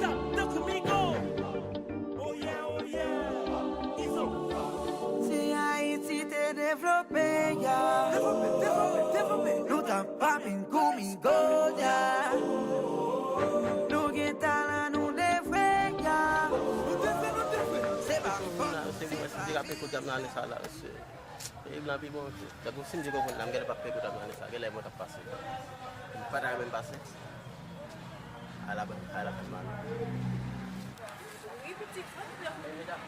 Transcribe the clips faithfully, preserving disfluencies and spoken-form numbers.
Tankou Migo. Oh yeah, oh yeah. Izo. Si Ayiti te devlope, ya. Devlope, devlope, devlope. Nou ta pa vin kou Migo, ya. Nou gen talan, nou devre, ya. Nou devre, nou devre. Se pa fòt, se pa. Si te ka pe kout ap nan ane sa la, mesye. Peyi blan pi bon, mesye. Tankou si m di konprann la, m genlè p ap pe kout ap nan ane sa. Genlè mwen k ap pase. M pa ta renmen m pase. Ala, ala fè mal. Wi, pitit, mwen te vle. Medam,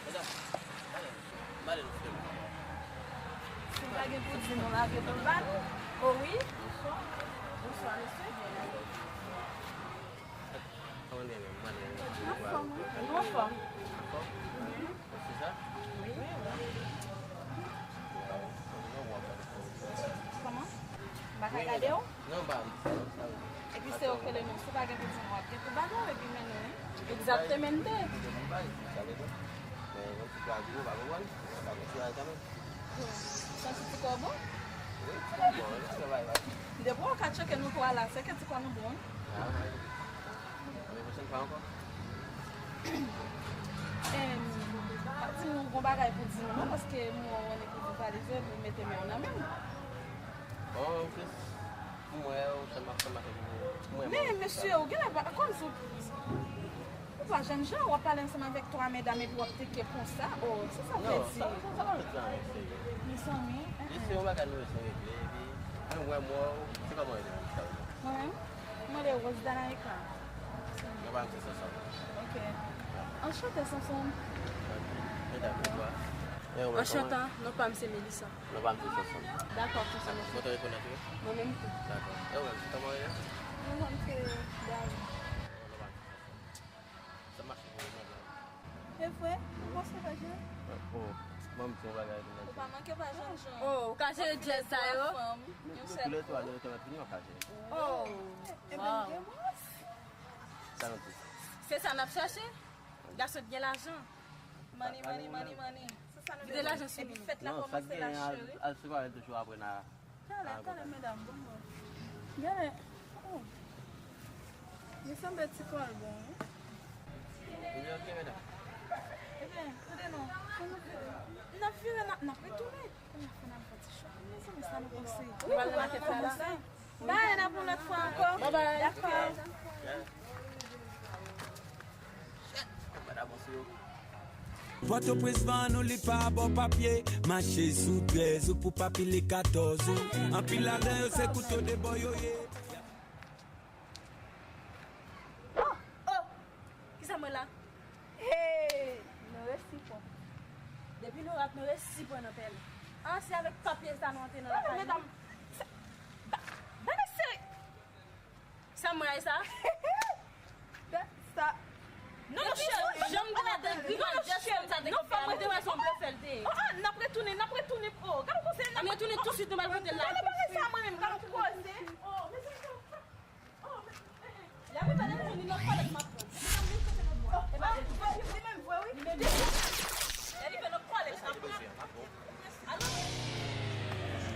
medam, ale, m ale nou frè m. Si w pa gen pou di nou, lage pou l ba nou. O wi. Bonswa. Bonswa, mesye. Kòman nou ye menm? M ale. Anfòm, wi. Nou anfòm. Anfòm? Wi. Bon, se sa? Wi. Kòman? M pa ka gade w? Non, m pa. Epi se yo k rele nou. Si w pa gen pou di nou, w ap gen pou ba nou, epi men nou, wi. Egzaktemente. Sa vle di, men yon ti plas dlo, pa konprann? Sa konn ti bagay kanmenm. Santi ti kò w bon? Wi, ti kò bon, wi, sa va, va. Depi w ka tcheke nou twa la, se ke ti kò nou bon. Ah, wi. Ane pwochèn pa ankò. Em, pa di nou gon bagay pou di nou non, paske m wè w annik ou vin pale vre, pou mete men w nan men m. Bon, anplis, pou mwen, ou chanm ap chanm ap fè pou mwen. Men, mesye, ou genlè pa, kòmsi w, ou pa jèn jan, w ap pale ansanm avèk twa medam epi w ap teke konsa. Oh, se sa w vle di? Non, sa, sa, sa pa vle di anyen serye. Mezanmi, eh, eh. Jis se yon bagay nou bezwen regle, epi mwen, mwen, mwen, se kòman w rele menm, sa w rele? Mwen menm? Mwen rele Rose Danaïka. Nou pa m se Sonson. Ok. Anchante, Sonson. Ok. Medam, poukwa? Anchante, non pa m se Melissa. Non pa m se Sonson. Dakò, Sonson. Dakò. Mwen te rekonèt ou? Mwen menm tou. Dakò. E ou menm, kòman w rele? Mwen menm se Dani. Non, non pa m se Sonson. Sa mache pou ou, medam? E vre? Ou panse pa jan? Oh, ban m ti yon bagay pou mwen. Ou pa manke pa jan, jan. Oh, ou ka jere djèz sa yo? Nou, nou toulètwa, nou rekonèt nou an kache. Oh. Ebyen, m gen mwens. Sa nou di? Se sa n ap chache? Gason ki gen lajan. Money, money, money, money. Kite lajan sou nou. Epi fèt la kòmanse la, cheri. Al, al sipare l toujou apre n a. Talè, talè, medam, bon, bon. Gade, oh. Li sanble ti kò l bon, wi. Li ok, medam. Ebyen, tande non. N ap vire, n ap, n ap retounen. Kounye a fò n al fè ti shopping, mezanmi, sa nou panse? Wi, nou pral nan makèt la. Bye, n ap yon lòt fwa ankò. Bye bye. Dakò. Pòtoprens van nou li pa bò papye, mache sou trèz ou pou pa pile katòz ou. Anpil ladan yo se kouto de bò yo ye. Oh, oh, kisa mwen la? Hey, nou resi pran. Depi nou rat, nou resi pran nan pèl. Ah, se avèk papye sa nou antre nan lakay nou. Medam, sa, bagay serye. Sa mwen sa? Sa. Non, non, cheri, janm te wè de grimas jès konsa te fè, mwen te wè se yon blofè l te ye. Oh, oh, n ap retounen, n ap retounen. Oh, gade w koze, n ap retounen tousuit, nou pral pote l la. Gade bagay sa mwen menm, gade w koze. Oh, mezanmi, oh, oh, men, eh, eh. Lè mwen pale, nou vin nan kòlèt m ap pran. Li menm vre, wi. Li menm vre, wi. Li menm vre. Lè li fè nan kòlèt m ap pran. Alo?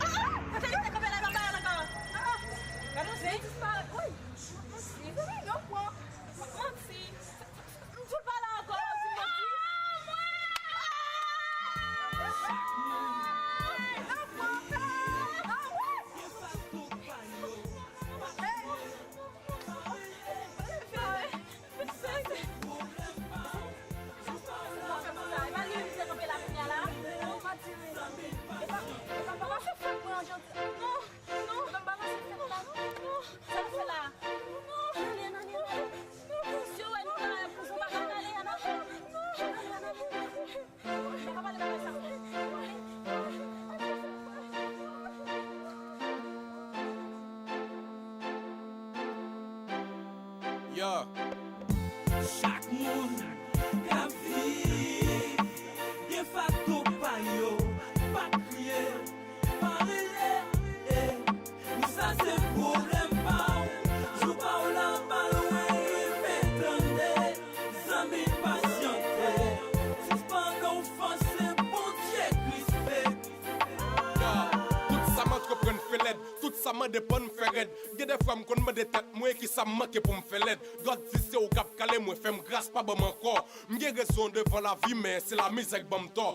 Ah, ah! Gade li te kanpe la, nan bagay la, nan bagay la. Ah, ah! Gade w se disparèt, wi. Manti. Mezanmi, yo pran. Manti. M di w pa la ankò, yo di manti. Ah, mwen! Ah! Yo pran. Ah, wi! Hey! Yo. Chak moun k ap viv gen faktò pa yo. Pa kriye, pa rele, eh. Ou sa se pwoblèm pa w. Jou pa w la pa lwen rive, tande. Zanmi, pasyante. Sispann ofanse Bondye Kris fè. Yo, tout sa m antreprann fè lèd, tout Sa mande pann fè rèd. Gen de fwa m konn mande tèt mwen ki sa m manke pou m fè lèd. God, si se ou k ap kale mwen, fè m gras, pa ban m ankò. M gen rezon devan lavi, men se lamizè k ban m tò.